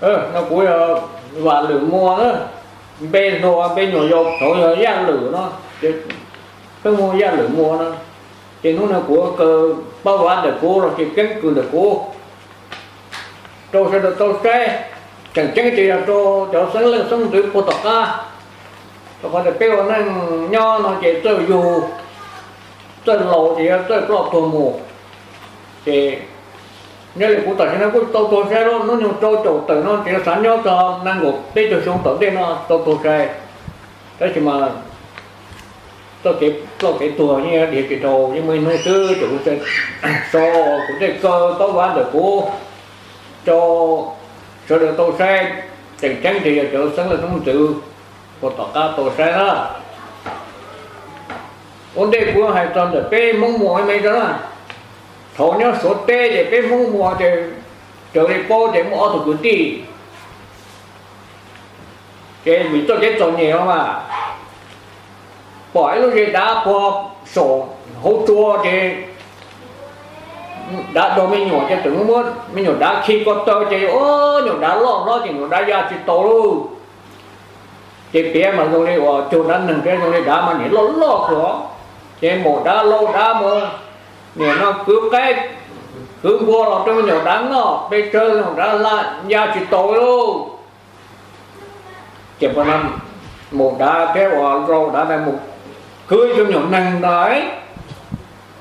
No kuv yog Vam Lwm Muas na, npe hluas npe nyuam yaus thaum yog Yaj Lwm no, peb hu Yaj Lwm Muas no. Ces hnub no kuv kaw paub vav ntawm kuv los sis keeb kwm ntawm kuv rau sawv daws tau saib, tseem ceeb ces yog rau cov xeeb leej xeeb ntxwv puag tom qab. Rau qhov tias peb ua neej nyob no ces txawj yug, txawj laus ces yog txawj ploj tuag mus. Ces nyob li kuv tam sim no kuj tau tuag saib lub hnub nyoog rau caum tawm no ces xav nyob txog nees nkaum peb caug xyoo tom ntej no tau tuag saib. Tab sis mas txoj kev ploj kev tuag yeej dhia tsis dhau, yeej muaj ib hnub xwb ces kuv so kuv tej kaw paub vav ntawm kuv rau sawv daws tau saib, tseem ceeb ces yog cov xeeb leej xeeb ntxwv puag tom qab tau saib na. Ua ntej kuv hais txog ntawm peb Hmoob Muas me me tso na. Thaum nyob Suav teb ces peb Hmoob Muas ces raws li paub ces muaj ob tug kwv tij. Ces vim txoj kev txom nyem no mas pom ib lub zes dav puag saum hauv tsua ces dav dog me nyuam ces txawm muab me nyuam dav khi ko taw ces ua nyuam dav loj hlob ces nyuam dav ya tsis tau lauj. Ces piav mas zoo li uas cuag dav neeg thiab zoo li dav mas nim loj loj kawg. Ces maum dav laus dav mus, nim no kwv qaib kwv npua los rau me nyuam dav noj, pes tsawg me nyuam dav hla ya tsis tau lauj. Ces maum dav thiab uas laus dav ntawd mus kwv ib tug me nyuam neeg ntawd,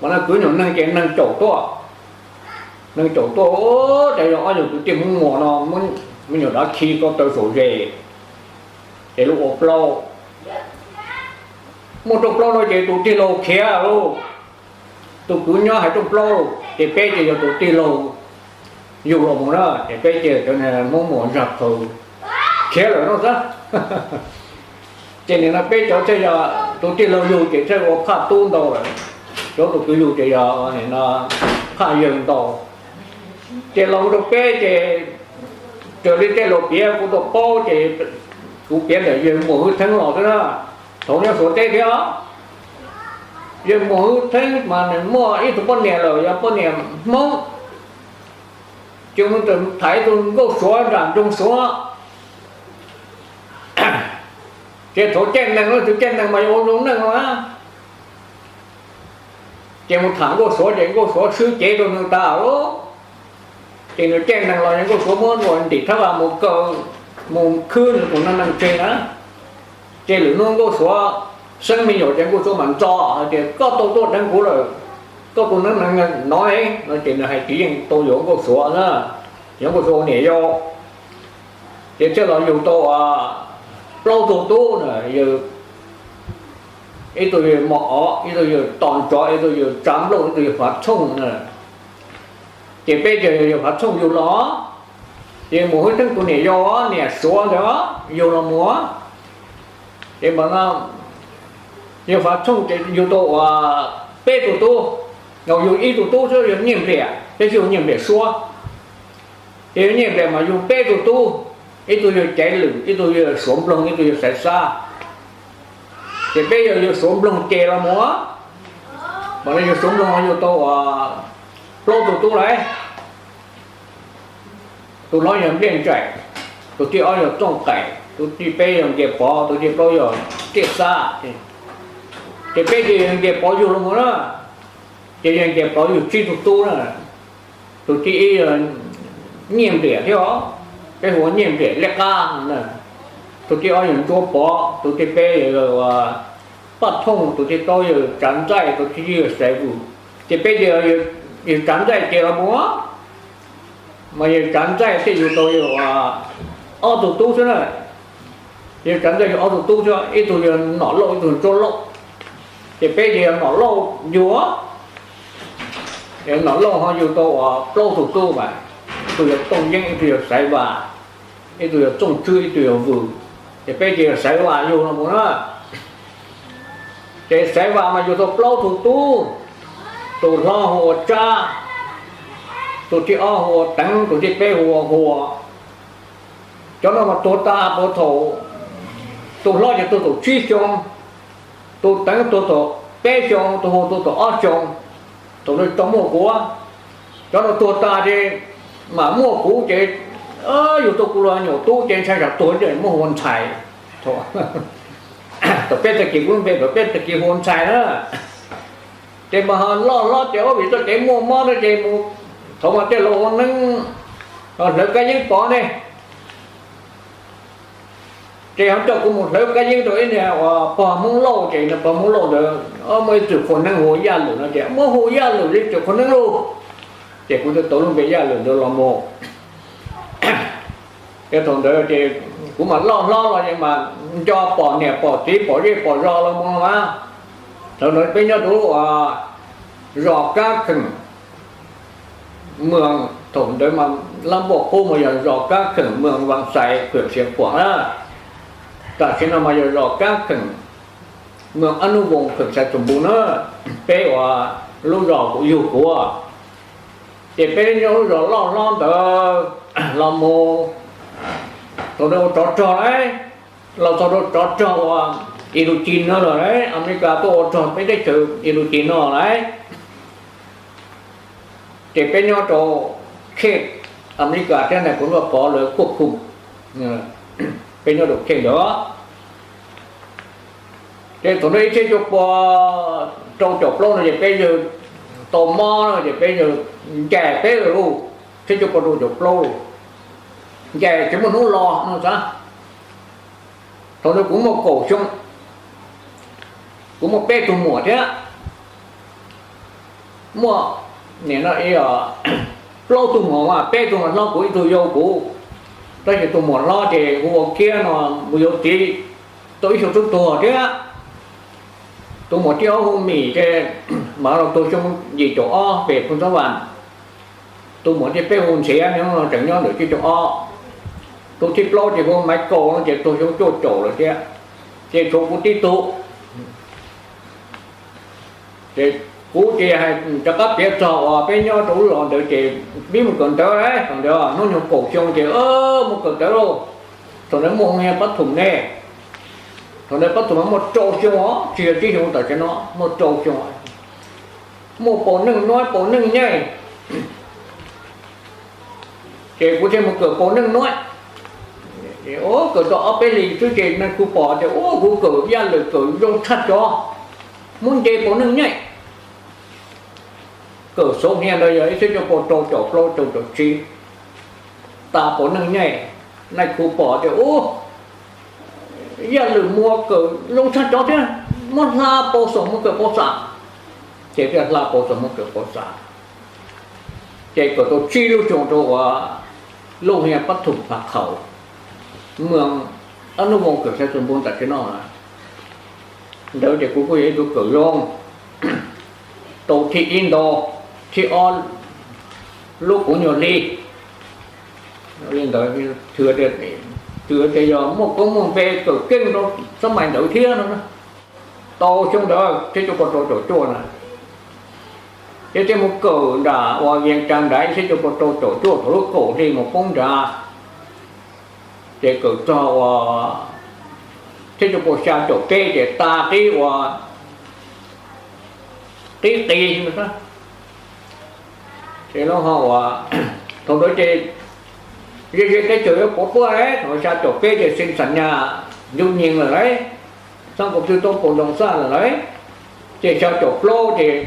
mas no kwv nyuam neeg ces neeg caum tuaj, neeg caum tuaj, ces yog ob nyuag kwv tij Hmoob Muas no muab me nyuam dav khi ko taw saum zes, ces lub ua plaub. Muaj rooj plaub no ces tus tij laug khiav lauj, tus kwv nyob hais rooj plaub, ces peb ces yog tus tij laug yug los mus na, ces peb ces cov Hmoob Muas zaj thaus khiav lawm no xwb. Ces nim no peb cov thiaj yog tus tij laug yug ces thiaj ua phaj tub ntau lawm, cov tus kwv yug ces yog phaj yawg ntau. Ces los rau peb ces raws li tej laus piav kuv tau paub ces kuv piav ntawm yawg Muas Hwj Theeb los xwb na. Thaum nyob Suav teb thiab, yawg Muas Hwj Theeb mas nws muaj ib tug poj niam lawm yog poj niam Hmoob, ces mus tham ib tug nkauj Suav nram nroog Suav. Ces thaum caij nees, tus caij nees mas yog ua zoo neej no na. Ces mus tham nkauj Suav ces nkauj Suav swb cev rau nws tas lawm. Ces nws caij nees los ces nkauj Suav muab ntim thab vas mus kaw, mus khwb nws tus neeg neeg tseg na. Ces lwm hnub nkauj Suav xeeb me nyuam ces nkauj Suav mam ntxo hais tias koj tau tuaj deev kuv lawm, koj tus neeg neeg no no. Ces nws hais tias yeej tau yuav nkauj Suav na, yuav nkauj Suav ua niam yau. Ces thiaj los yug tau plaub tug tub na, ib tug yawg Mos Ov, ib tug yawg Tos Ntsov, ib tug yawg Tsav Nplooj, ib tug yawg Fav Thooj na. Ces peb ces yawg Fav Thooj yug los, ces Muas Hwj Theeb tus niam yau, niam Suav ntawd yug los mus. Ces yawg Fav Thooj ces yug tau uas peb tug tub, yug ib tug tub xwb yog Nyiaj Npliam, peb yug Nyiaj Npliam Suav. Ces yog Nyiaj Npliam mas yug peb tug tub, ib tug yawg Caiv Lwm, ib tug yawg Suav Nploog, ib tug yawg Xaiv Xab. Ces peb yog yawg Suav Nploog ces los mus, mas yawg Suav Nploog yug tau uas plaub tug tub lawm. Tus hlob yog Npliaj Ntsaim, tus thib ob yog Txooj Qaim, tus thib peb yog Nkias Pov, tus thib plaub yog Tiaj Xab. Ces peb ces yog Nkias Pov yug los mus na, ces yog Nkias Pov yug tsib tug tub na. Tus thib ib yog Nyiaj Npliam thiab, peb hu ua Nyiaj Npliam Liab Qab. Tus thib ob yog Ntsuab Pov, tus thib peb yog Paj Thooj, tus thib plaub yog Tsav Ntxaij, tus thib tsib yog Xaiv Vwm. Ces peb ces yog Tsav Ntxaij ces los mus, mas yog Tsav Ntxaij thiaj yug tau yog ob tug tub xwb na. Yog Tsav Ntxaij yug ob tug tub xwb, ib tug yog Nom Lauj, ib tug Ntsuab Lauj. Ces peb ces yog Nom Lauj yug, Nom Lauj ho yug tau uas plaub tug tub mas, ib tug yog Tooj Yeeb, ib tug yog Xaiv Vas, ib tug yog Txooj Tswb, ib tug yog Vwm. Ces peb ces yog Xaiv Vas yug los mus na. Ces Xaiv Vas mas yug tau plaub tug tub, tus hlob hu ua Tsab, tus thib ob hu ua Teev, tus thib peb hu ua Hua. Cov no mas tuag tas puag thaum, tus hlob ces tuag thaum tsib xyoo, tus Teev tuag thaum peb xyoo, tus Hua tuag thaum ob xyoo, thaum nws tau muaj kuv. Cov no tuag tas ces mam muaj kuv ces Yug tau kuv lub nyuam tub ces ntshai tsam tuag ces muab hu ua ntxhais. Thaum peb tag kis kuv lub npe thaum peb tag kis hu ua ntxhais na. Ces mas ho loj hlob ces ob vim txoj kev muaj mob na ces mus, thaum mas tej laus ua neeb, hlawv kab yeeb pov ne. Ces ho coj kuv mus hlawv kab yeeb rau ib niag uas pog Hmoob Lauj, ces niag pog Hmoob Lauj ntawd muaj ib txwm qhua neeb hu ua Yaj Lwm no ces muab hu Yaj Lwm li txwm qhua neeb lauj. Ces kuv thiaj tau lub npe Yaj Lwm ntawd los mus. Ces thaum ntawd ces kuv mam loj hlob los ces mas nco pom niam pom txiv pom zej pom zos los mus no mas. Thaum ntawd peb nyob rau lub uas zos Kab Kheem, moos, thaum ntawd mas lab npauj qub mas yog zos Kab Kheem, moos Vas Xais, phwm Xiav Khuam na. Tam sim no mas yog zos Kab Kheem, moos Ab Nub Voos, phwm Xais Txoos Npus na. Peb uas lub zos kuv yug kuv, ces peb nyob lub zos loj hlob ntawd los mus. Thaum ntawd ua tsov rog lauj, los txog rau tsov rog uas Ilucis no lawm lauj, Amelikas tuaj ua rog peb teb chaws Ilucis no lauj. Ces peb nyob rau khej Amelikas thiab nais phoo Vaj Pov lawv kuaj khu, peb nyob rau khej ntawd. Ces thaum ntawd ib txhiab cuaj pua rau caum plaub no ces peb yawg tau mob no ces peb yawg ncaim peb lawm lauj, ib txhiab cuaj pua rau caum plaub, ncaim tsis muaj hnub los no xav. Thaum ntawd kuv muaj kaum xyoo, kuv muaj peb tug muam thiab, muaj nim no plaub tug muam mas peb tug hlob kuv ib tug yau kuv, tab sis tus muam hlob ces hu ua Kiab no mus yuav txiv tau ib xyoo twb tuag thiab. Tus muam thib ob hu Mim ces mas los tuag xyoo yim caum ob pem Phoos Xab Vas. Tus muam thib peb hu Ntxhiav no tseem nyob ntawm tsiab caug ob. Tus thib plaub ces hu Maiv Kaus no ces tuag xyoo cuaj caum lawm thiab. Ces tshuav kuv tib tug. Ces kuv ces hais rov qab piav txog uas peb nyob rau lub zos ntawd ces pib mus kawm ntawv lauj, thaum ntawd hnub nyoog kaum xyoo ces mus kawm ntawv lauj. Thaum ntawd muaj hoo hia pab thum ne, thaum ntawd pab thum mas muaj rau xyoo os, tsis yog tsib xyoo tam sim no, muaj rau xyoo. Muaj paus neej nuaib paus neej nyaij, ces kuv thiaj mus kawm paus neej nuaib. Kawm tau ob peb hlis xwb ces nais khu pom tias ua kuv kawm Yaj Lwm kawm zoo tshaj cov, muab nce paus neej nyaij. Kawm xauv hia ntawd yog ib txhiab cuaj pua rau caum plaub rau caum tsib, tas paus neej nyaij, nais khu pom tias ua Yaj Lwm Muas kawm zoo tshaj cov thiab, muab hla paus xoom mus kawm paus xam. Ces thiaj hla paus xoom mus kawm paus xam. Ces kawm tau tsib lub xyoo rau uas lub hia pab thum Phav Khaum, moos Ab Nub Voos, phwm Xais Txoos Npus tam sim no ntawd ces kuv kuj yog ib tug kawm zoo, tau thib ib ntau, thib ob lub kuv nyuag hli. Li ntawd, txhua tias yog muaj koob muaj npe kawm keej rau xab mais ntawd thiab no. Tau xyoo ntawd ib txhiab cuaj pua rau caum cuaj na, ces thiaj mus kawm nram uas Vias Cas nrad ib txhiab cuaj pua rau caum cuaj thaum lub kaum hli mus poob nrad. Ces kawm txog uas ib txhiab cuaj pua xya caum peb ces tas qib uas qib qis. Ces lawv ho ua, thaum ntawd ces ze ze teb chaws yuav pov puaj, thaum xya caum peb ces Xeev Xam Nyas ncu nyees lawm lauj, Xab Nkaus Twg tau pom Ntoos Xaj lawm lauj, ces xya caum plaub ces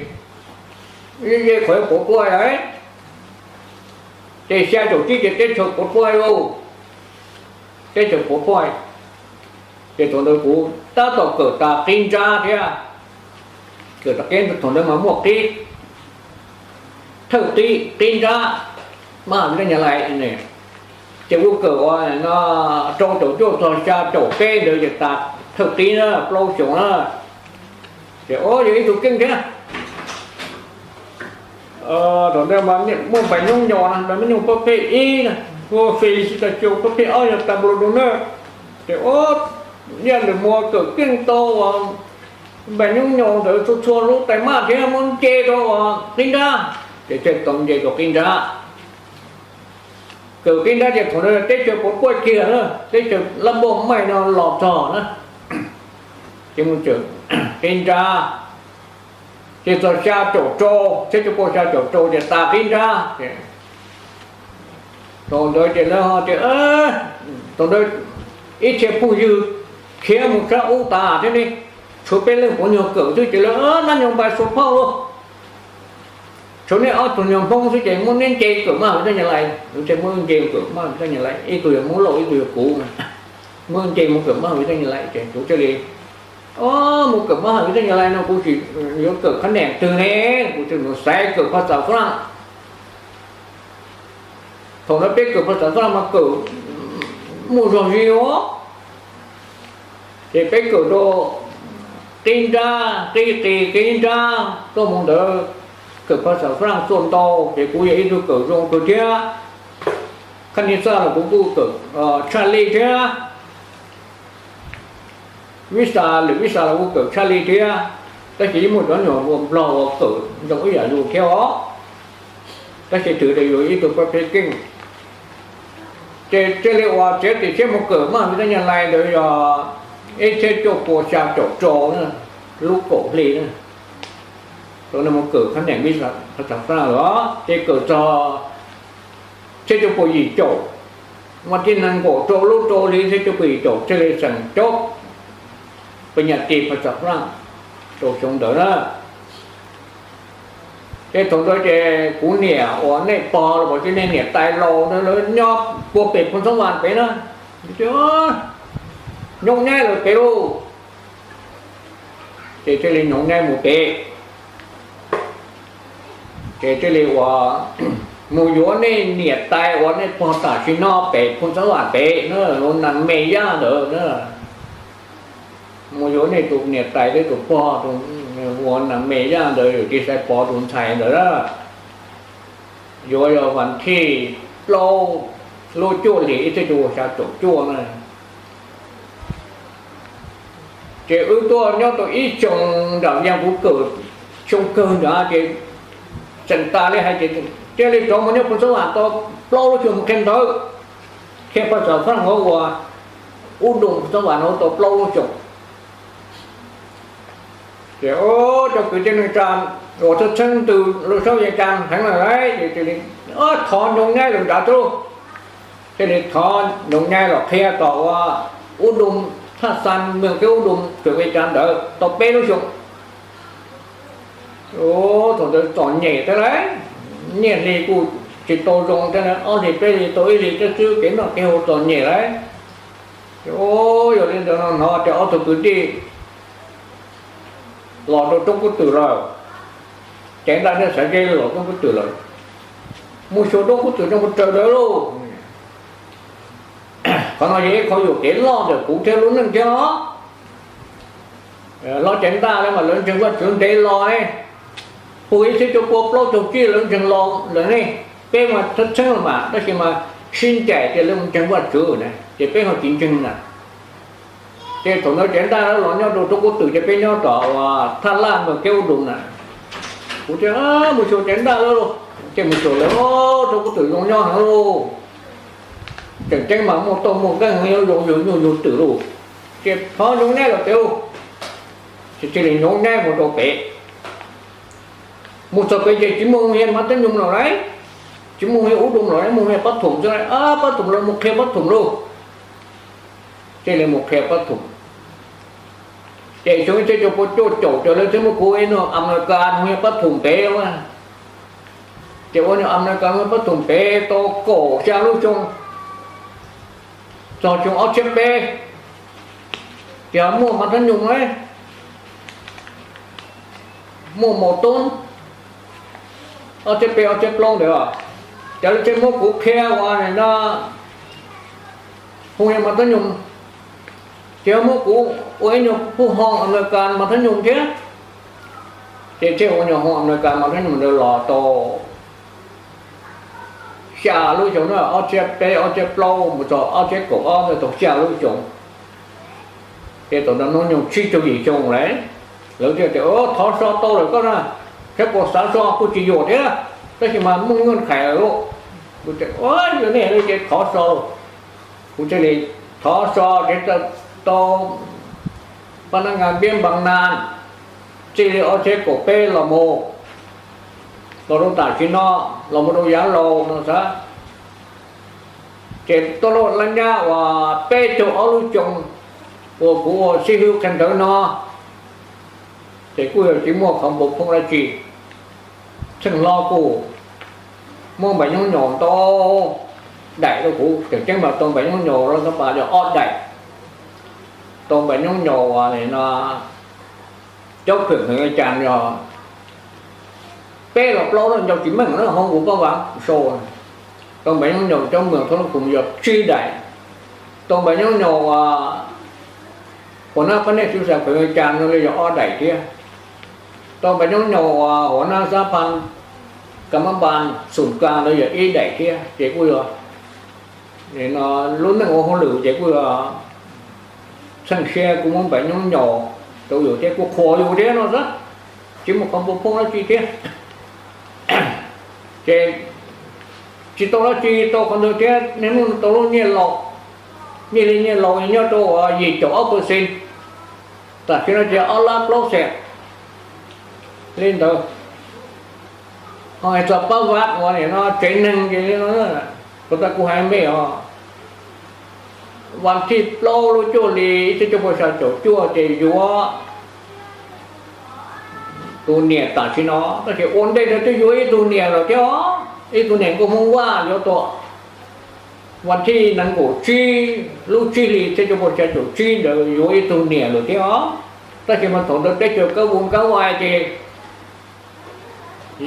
ze ze qhov yuav pov puaj lauj, ces xya caum tsib ces teb chaws pov puaj lauj, teb chaws pov puaj. Ces thaum ntawd kuv tab tom kawm tas qib nrab thiab, kawm tas qib, thaum ntawd mas muaj qib thawj qib, qib nrab, mab has lej nyas lais. Ces kuv kawm uas no rau caum cuaj txog xya caum peb ntawd ces tas thawj qib na, plaub xyoos na. Ces o yog ib tug keej thiab. Thaum ntawd mas muaj npaim nyoob nyo, npaim nyoob nyo pab phej ib, hu ua Felicitation, pab phej ob yog Tabulodon na. Ces o, Yaj Lwm Muas kawm keej tau uas npaim nyoob nyo ntawd txhua txhua lub tais maj thiab muab nce rau uas qib nrab, ces thiaj tau nce rau qib nrab. Kawm qib nrab ces thaum ntawd teb chaws puas puaj kiag na, teb chaws lab npauj maij no los txog na, ces mus txawm qib nrab, ces txog xya caum rau, txhiab cuaj pua xya caum rau ces tas qib nrab. Thaum ntawd ces lawv ho tias, thaum ntawd ib txhia phooj ywg khiav mus sab ub tas thiab ne, tshuav peb leej puav nyuag kawm xwb ces lawv nab nyob npai xua phauj lauj, tshuav nej ob tug nyuag Hmoob xwb ces muab neb nce kawm maj vim tej nyaj lais, ces muab nce kawm maj vim tej nyaj lais, ib tug yog Hmoob Lauj ib tug yog kuv, muab nce mus kawm maj vim tej nyaj lais ces kuv thiaj li, o, mus kawm maj vim tej nyaj lais no kuv tsis yuav kawm khab neem twg ne, kuv thiaj mus xaiv kawm phas xas Fab Laj. Thaum ntawd peb kawm phas xas Fab Laj mas kawm muaj zog zis os. Ces peb kawm rau qib nrab qib qis qib nrab tuaj mus ntawd, kawm phas xas Fab Laj tuaj ntau ces kuv yog ib tug kawm zoo kawg thiab. Khab niag xaj los kuv kuj kawm tshaj lij thiab. Vib xas lwm vib xas los kuj kawm tshaj lij thiab. Tab sis yeej muaj cov nyuag nplog uas kawm zoo ib yam yus thiab os. Tab sis twb tias yus ib tug pab phev keej ces thiaj li uas txiav txim siab mus kawm maj vim tej nyaj lais ntawd yog ib txhiab cuaj pua xya caum rau lub kaum hli na. Thaum ntawd mus kawm khab neem vib xas Fab Laj los ces kawm txog txhiab cuaj pua yim caum, mas tib neeg nkaum rau lub rau hli txhiab cuaj pua yim caum thiaj li xeem caub pab nyaj tis phas xas Fab Laj rau xyoo ntawd na. Ces thaum ntawd ces kuv niam uas nej pog los sis nej niam tais laus ntawd lawv nyob puag pem Phoos Xab Vas pem na, nyob nyob lawm pem lauj. Ces thiaj li nyob nyob mus pem, ces thiaj li uas mus yuav nej niam tais uas nej pog tam sim no pem Phoos Xab Vas pem na, Nas Me Yaj ntawd na. Mus yuav nej tus niam tais thiab tus pog tus uas Nas Me Yaj ntawd yus tis xaiv pov tus ntxhais ntawd na. Yuav yog vas thij plaub lub cuaj hlis ib txhiab cuaj pua xya caum cuaj na. Ces wb tuaj nyob tau ib xyoos nram Vias, kuv kawm xyoo kawg nrad ces tseem tas li hais tias thiaj li rov mus nyob Phoos Xab Vas tau plaub lub xyoo mus qhia ntawv, qhia phas xas Fab Laj uas ub ntu Phoos Xab Vas no tau plaub lub xyoo. Ces cov kwv tij neej tsa uas txheeb txheeb ntws lub saub yeej tsa heev lawm lauj, ces thov nyob nyob lawm nrad xwb. Thiaj li thov nyob nyob los qhia tom uas ub ntu Thaj Xas, Moos Kev Ub Ntu, txawm li cas ntawd tau peb lub xyoo. Thaum ntawd txom nyem thiab lauj, nyiaj hli kuj tsis tau zoo thiab, ob hlis peb hlis tau ib hlis thiab xwb, kev noj kev haus txom nyem lauj. Ces yog li ntawd no hnov tias ob tug kwv tij los rau roob Kub Twm lawm, ces ntaj thiaj xav ze los roob Kub Twm lawm, mus xyuas roob Kub Twm roob puas raws ntawd lauj. Qhov no yog ib qhov yuam kev loj ntawm kuv thiab lub neej thiab os. Los ces ntaj lawv mas lawv ntseeg Vajtswv ntev los ne, puag ib txhiab cuaj pua plaub caug tsib lawv ntseeg los lawm ne. Peb mas txheeb txheeb los mas tab sis mas sib ncaim tias lawv mus ntseeg Vajtswv na, ces peb ho tsis ntseeg na. Ces thaum ntawd ces ntaj lawv los nyob rau roob Kub Twm ces peb nyob tom uas Thaj Laj Moos Kev Ub Ntu na. Kuv thiaj mus xyuas ces ntaj lawv, ces mus xyuas lawv, roob Kub Twm zoo nyob heev lauj. Tseem ceeb mas muaj tauj muaj nkeeg, nyob zoo yug nyuj yug twm lauj. Ces thov nyob nyob los pem lauj. Ces thiaj li nyob nyob mus rau pem. Mus txog pem ces tsis muaj Hoo Yaj Mas Thab Nyoos lawm lauj, tsis muaj Hoo Yaj Ub Ntu lawm, muaj Hoo Yaj Pab Thoom xwb lauj. Pab Thoom lawv mus qhia Pab Thoom lauj. Thiaj li mus qhia Pab Thoom. Ces xyoo ib txhiab cuaj pua cuaj caum ces lawv thiaj muab kuv ua ib nyuag Amelikas Hoo Yaj Pab Thoom pem lauj. Ces ua nyuag Amelikas Hoo Yaj Pab Thoom pem tau kaum xya lub xyoo, txog xyoo ob txhiab peb, ces muaj Mas Thab Nyoos lauj, muaj Maus Toob, ob txhiab peb ob txhiab plaub ntawd, ces lawv thiaj muab kuv qhia ua no Hoo Yaj Mas Thab Nyoos, ces muab kuv ua ib nyuag pub Hoo Amelikas Mas Thab Nyoos thiab. Ces thiaj ua nyuag Hoo Amelikas Mas Thab Nyoos ntawd los tau xya lub xyoo na, ob txhiab peb ob txhiab plaub mus txog ob txhiab kaum ob ntawd tau xya lub xyoo. Ces thaum ntawd hnub nyoog tsib caug yim xyoo lawm, lawv thiaj tias thov so tau lawm koj na, thiab puas xav so kuj tsis yuam thiab, tab sis mas muaj nyuaj qhais lawm lauj. Kuv tias yog nej hais li ces thov so lauj. Kuv thiaj li thov so ces tau pab nab ngas npiab npas nas, txij li ob txhiab kaum peb los mus, los rau tam sim no, los mus rau yav laus no xav, Ces tau lub laj nyab uas peb caug ob lub xyoo uas kuv ua xib hwb qhia ntawv no, ces kuj yog tsis muaj qhov npau phooj dab tsi. Txheej hlob kuj muab npaim nyob nyaus ntau daim rau kuv, tseem ceeb mas tau npaim nyob nyaus los tab pas yog ob daim. Tau npaim nyob nyaus uas no, cov khwm hwm cas yog peb los plaub los ncau tsis meej na, hauv kuv pab vam sau. Tau npaim nyob nyaus cov moos thoob lub khoom yog tsib daim. Tau npaim nyob nyaus uas huam nab pab nej xwv xas khwm hwm cas no li yog ob daim thiab. Tau npaim nyob nyaus uas huam nab xab pha ka mab npas xum ka ntawd yog ib daim thiab. Ces kuj yog no lub neej ua hauj lwm ces kuj yog txheej siab kuj muab npaim nyob nyaus rau yus thiab kuj qhuas yus thiab no xwb, tsis muaj qhov npau phooj dab tsi thiab. Ces tsis tau dab tsi tau qhov ntawd thiab, niaj hnub tau lub nyiaj laus, nyiaj li nyiaj laus nyob rau uas yim caum ob percent, tam sim no ces ob lab plaub xees li ntawd. Ho hais txog pab vam uas nim no tsev neeg ces li no, kuv tab kuv hais mej os, vas thib plaub lub cuaj hli ib txhiab cuaj pua xya caum cuaj ces yuav tus niam tam sim no, tab sis ua ntej ntawd twb yuav ib tug niam lawm thiab os, ib tug niam nkauj Hmoob Vaj yuav tau vas thib nees nkaum tsib lub tsib hli ib txhiab cuaj pua xya caum tsib ntawd yuav ib tug niam lawm thiab os. Tab sis mas thaum ntawd teb chaws kab vus kab vais ces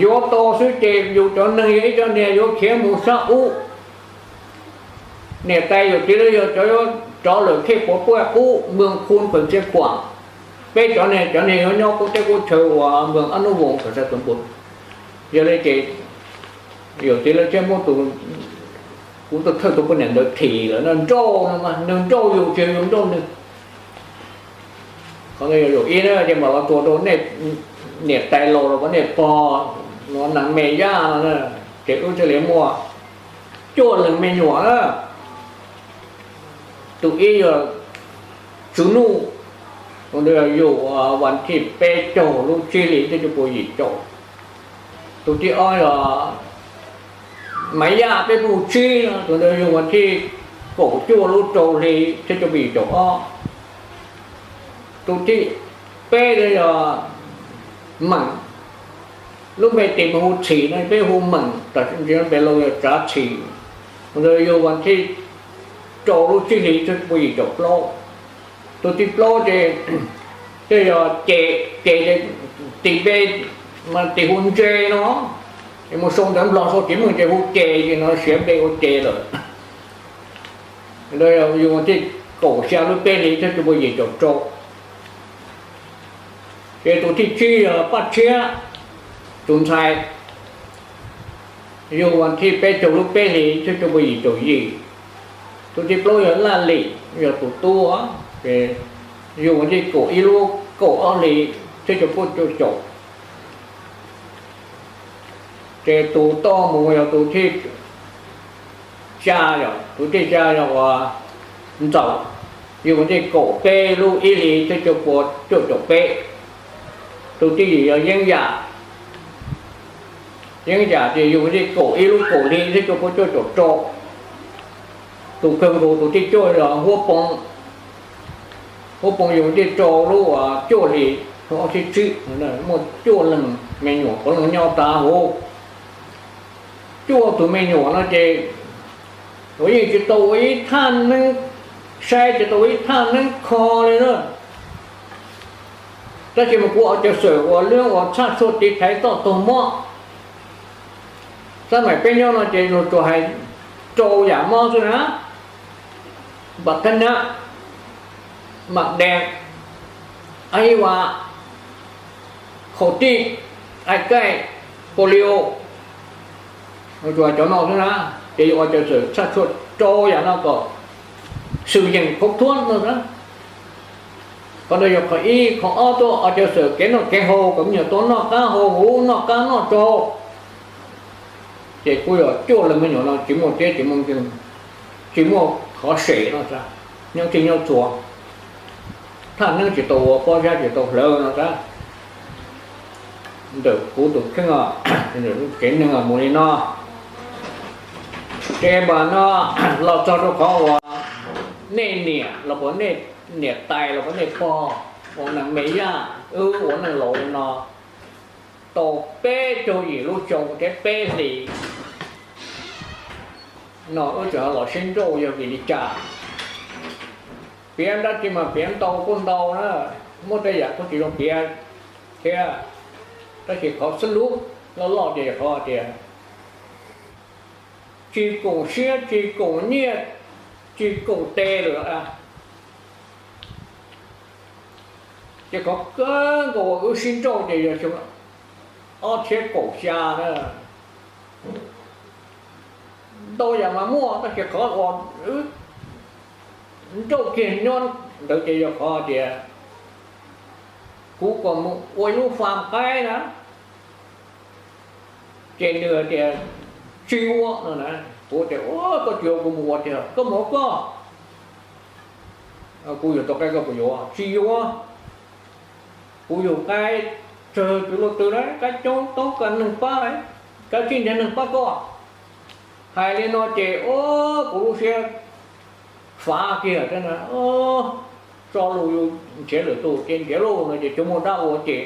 yuav tau xwb ces yus cov neeg yog ib co niag yuav khiav mus sab ub. Niam tais yawm txiv lawv yog cov rov lawm thej puav puaj ub, moos khu phaws txia khuam. Peb cov niag, cov niag yuav nyob qub teb qub chaw uas moos ab nub voos phaws xya tuam npua. Yog li ces yawm txiv lawv thiaj muab tus, kuv tus thawj tus poj niam ntawd thim lawm no, nrauj no mas, nws nrauj yus tsis yog yus nrauj nws. Qhov no yog yus ib na, ces mam los tuag rau nej niam tais laus los kom nej pog no, nees me yaj no, ces wb thiaj li muaj cuaj leeg me nyuam na. Tus ib yog Tswv Nuj, tus ntawd yog yug vas thij peb caug lub tsib hli ib txhiab cuaj pua yim caum. Tus thib ob yog Maiv Yaj peb puj tsib, tus ntawd yug vas thij kaum cuaj lub rau hli ib txhiab cuaj pua yim caum ob. Tus thib peb yog Meem, lub npe tes mas hu Txhim no, peb hu Meem, tam sim no npe laus yog Tsav Txhim. Tus ntawd yug vas thij rau lub tsib hli ib txhiab cuaj pua yim caum plaub. Tus thib plaub ces, ces yog Ces, Ces, tis npe mas tis hu Ntse no, es mus sau ntawv Nplog sau tsis meej ces hu Ces, ces no siav npe ua Ces lawm. Ntawd yog yug vas thij kaum xya lub peb hli ib txhiab cuaj pua yim caum rau. Ces tus thib tsib yog Paj Tshiab, tus ntxhais, yug vas thij peb caug lub peb hli ib txhiab cuaj pua yim caum yim. Tus thib plaub yog Laj Lim, yog tus tub, ces yug vas thij kaum ib lub kaum ob hli ib txhiab cuaj pua cuaj caum. Ces tus toj mus yog tus thib xya, tus thib xya yog uas Ntxawm, yug vas thij kaum peb lub ib hli ib txhiab cuaj pua cuaj caum peb. Tus thib yim yog Yeeb Yam, Yeeb Yam ces yug vas thij kaum ib lub kaum hli ib txhiab cuaj pua cuaj caum rau. Tus kawg nkaus tus thib cuaj yog Huab Poo, Huab Poo yug vas thij rau lub uas cuaj hli ob txhiab tsib. Muaj cuaj leeg me nyuam, puav leej nyob tas huv. Cuaj tus me nyuam no ces ua yeej tsis tau ua ib thaj neeb, saib tsis tau ua ib thaj neeb kho li na. Tab sis mas kuv ua caw xwm ua lub uas txhaj tshuaj tiv thaiv toj taug mob. Xab maim peb nyob no ces luag tsuas hais rau yam mob xwb na, npam thab nab, mam dees, a hi vas, khaum tij, ai kaij, polio, tsuas hais cov no xwb na. Ces yuav ua caw xwm txhaj tshuaj rau yam no kom swm yeem khauv thuab no na. Qhov ntawd yog qhov ib. Qhov ob, tuaj ua caw xwm kev noj kev haus kom me nyuam tau noj qab haus huv, noj qab noj tsau. Ces kuj yog cuaj leeg me nyuam no tsis muaj tiab tsis muaj nkeeg, tsis muaj qhov sem no, nyob txhij nyob txhua, thaj neeb tsis tau ua, pob zeb tsis tau hlawv no ntag. Ntawm kuv tus kheej, kev neeg mus li no. Ces mas no los txog rau qhov uas nej niam los puas, nej niam tais los puas, nej pog uas neeg me yaj, wb ua neej laus li no tau peb caug yim lub xyoo thiab peb hlis no, wb tseem los sib nrauj yog vim li cas? Piav dab tsi mas piav ntau kuj ntau na, muaj tej yam kuj tsis zoo piav thiab, tab sis qhov xwb lub loj loj ces qhov tias tsis koom siab, tsis koom nyiaj, tsis koom tes lawm. Ces qhov kawg nkaus uas wb sib nrauj ces yog xyoo ob txhiab kaum xya na. Ntau yam mas muaj, tab sis qhov uas wb nrauj kiag nyob ntawd ces yog qhov tias kuv kom mus ua ib lub fam qaib na, ces nws tias tsis ua no na. Kuv tias, Ua, koj tsis ua kuv mus ua tiag, koj mus ua koj. Kuv yug tau qaib koj puas yuav? Tsis yuav. Kuv yug qaib tsawg tsawg lub twg na, qaib coob toob koj neeg pab, koj tsis nrhiav neeg pab koj. Hais li no ces, o, kuv lub siab fav kiag thiab na. Tso lus yus nrhiav lwm tus ces nrhiav lauj no ces tsis muaj dab ua ces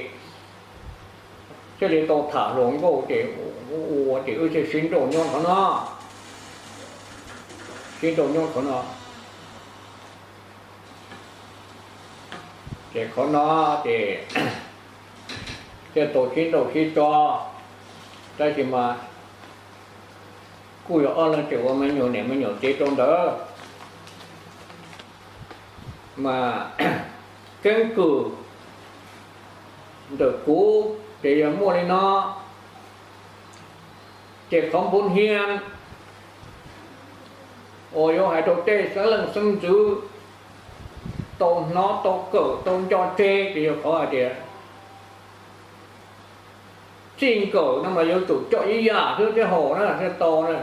thiaj li tau tham hluas nkauj ces ua ces wb thiaj sib nrauj nyob qhov no. Sib nrauj nyob qhov no. Ces qhov no ces thiaj tau sib nrauj sib tso, tab sis mas kuj yog ob leeg tseem ua me nyuam niam me nyuam txiv rau ntawd. Mas keeb kwm ntawm kuv ces yog muaj li no, ces qhov npu hia uas yuav hais rau tej xeeb leej xeeb ntxwv tau hnov tau kawm tau nco tseg ces yog qhov hais tias txij nkawm no mas yuav tsum coj ib yam xwb thiaj haum na thiaj tau na.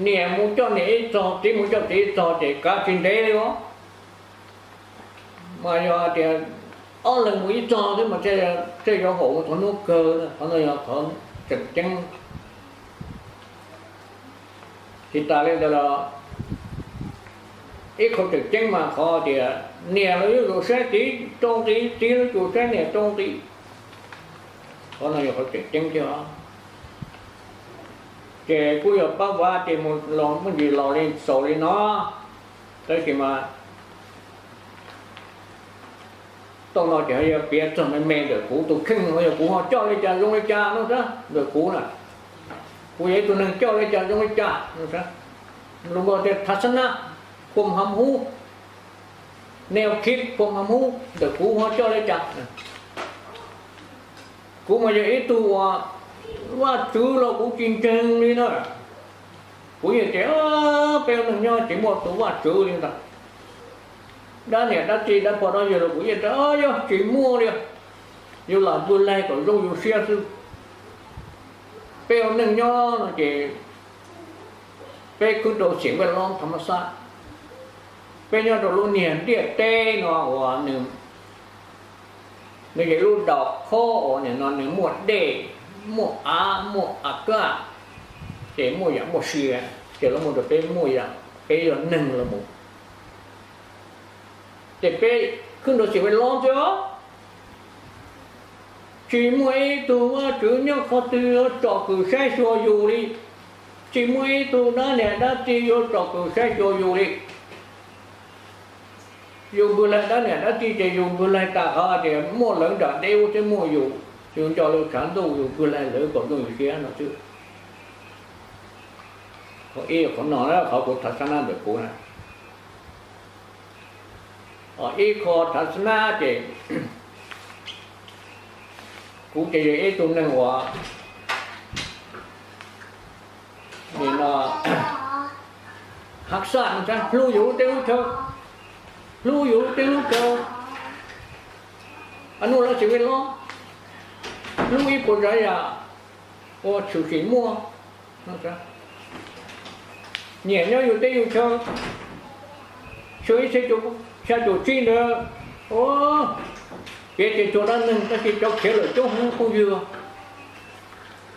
Niam mus coj niam ib txog, txiv mus coj txiv ib txog ces kav tsis ntev li os. Mas yog hais tias ob leeg mus ib txog xwb mas thiaj yuav haum mus txog hnub kawg. Qhov no yog qhov tseem ceeb. Tsis tas li ntawd los ib qho tseem ceeb mas qhov tias niam los yuav tsum saib txiv rau nqi, txiv los yuav tsum saib niam rau nqi. Qhov no yog qhov tseem ceeb thiab. Ces kuj yog pab vav ces mus los muaj ntsis los li xaus li no, tab sis mas tau no ces ho yog piav txog me me ntawm kuv tus kheej no, yog kuv ho coj li cas zoo li cas no xwb ntawm kuv na. Kuv yog ib tug neeg coj li cas zoo li cas no xwb. Lus npog tias thav xab nab, khuam ham hub, neo khib khuam ham hub ntawm kuv ho coj li cas. Kuv mas yog ib tug uas Vajtswv los kuv tsis ntseeg li na. Kuv yeej tias peb ua neeg nyob tsis muaj tus Vajtswv li ntag. Dab niam dab txiv dab pog dab yawg los kuv yeej tias yog tsis muaj li, yus lam pw laig kom zoo yus siab xwb. Peb ua neeg nyob no ces peb khwb rau xeem vaj lob tha mab xab, peb nyob rau lub niag ntiaj teb no uas nws, nws yog lub daus khob uas nim no nws muaj dej, muaj av, muaj a kaj, ces muaj yam muaj sia, ces los mus rau peb muaj yam peb yog neeg los mus. Ces peb khwb rau xeem vaj lob xwb os. Tsis muaj ib tug Vajtswv nyob qhov twg yuav tsom kwm saib xyuas yus li. Tsis muaj ib tug dab niam dab txiv yuav tsom kwm saib xyuas yus li. Yus pw laig dab niam dab txiv ces yus pw laig tas qhov tias muaj lawv nram deb ub thiab muaj yus, yus nco lawv tshav ntuj yus pw laig lawv kom zoo yus siab no xwb. Qhov ib qhov no na, qhov kuv thav xab nab ntawm kuv na. Ib qho thav xab nab ces kuv ces yog ib tug neeg uas nim no hav xaj hlub yus lub teb lub chaw, hlub yus lub teb lub chaw. Nuj lab xeem vaj lob, hlub ib puas tsav yam uas tshwm sim muaj. Nyiam nyob yus teb yus chaw, xyoo ib txhiab cuaj xya caum tsib ntawd, piav ces tsuas dab neeg tab sis cov khiav lawm coob heev phooj ywg,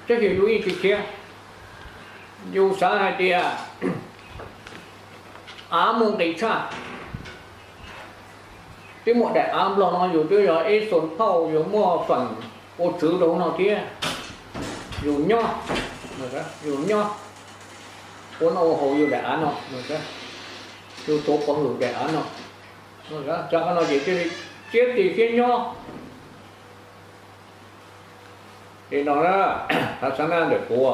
tab sis yus yeej tsis khiav. Yus xav hais tias av muaj nqis tshaj, twb muaj daim av nplog no yus twb yog ib xoo phauj, yus muaj feem ua tswv rau no thiab. Yus nyob, yus nyob ua noj ua haus yus daim av no, yus tuav pov hwm daim av no. Cov qhov no ces thiaj li siab tig siab nyob. Li no na, thav xav na ntawm kuv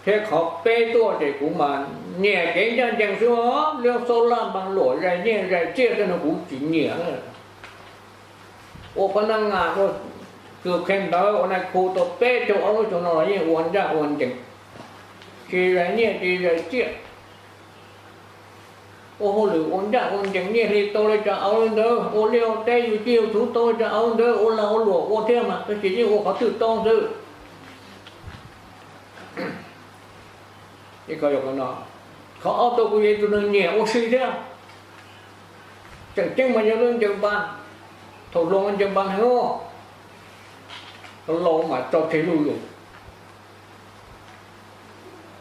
thiab qhov peb tuaj ces kuv mas nyiam kev ncaj ncees xwb os. Lub xauj laj npas luam zais nyiaj zais txiaj tej no kuv tsis nyiam. Ua phab nab ngas, ua kws qhia ntawv, ua nais khu tau peb caug ob lub xyoo no los yeej ua ncaj ua ncees, tsis zais nyiaj tsis zais txiaj. Ua hauj lwm ua ncaj ua ncees, nyiaj hli tau li cas ua li ntawd, ua liaj ua teb yus ciaj yus txhuv tau li cas ua li ntawd, ua lag ua luam ua thiab mas tab sis yeej ua qhov twg tau xwb. Qhov ob tuaj kuv yog ib tug neeg nyiam ua si thiab. Tseem ceeb mas yog lub ncaws npas, thaum hluas ncaws npas heev, thaum laus mas tso tseg luj lug.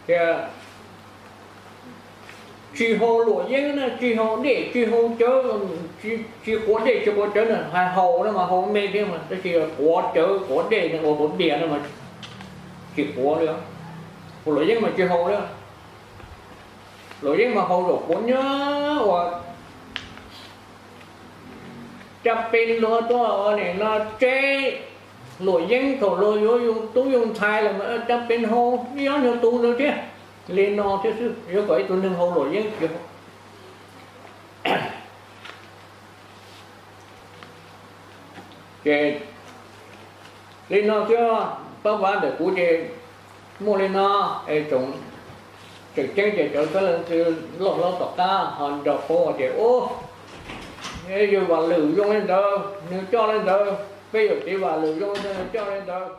Thiab tsis haus luam yeeb na, tsis haus dej tsis haus cawv, tsis quav dej tsis quav cawv na, hais haus na mas haus me thiab mas tab sis quav cawv quav dej ua quav diav na mas tsis quav li. Haus luam yeeb mas tsis haus li. Luam yeeb mas haus zaum quav nyob ua caj pes luag tuaj ua nim no tseb luam yeeb thaum luag yuav yug tub yug ntxhais los mas caj pes haus ib ob nyuag tus ntawd thiab. Li no thiab xwb, yuav kom ib tug neeg haus luam yeeb tsis haus. Ces li no xwb, pab vab ntawm kuv ces muaj li no, es tsoom tseem ceeb ces cov xeeb leej txiv loj hlob tom qab ho nco qub tias ub, yog Vam Lwm zoo li ntawd, nws coj li ntawd, peb yawm txiv Vam Lwm zoo li ntawd, nws coj li ntawd.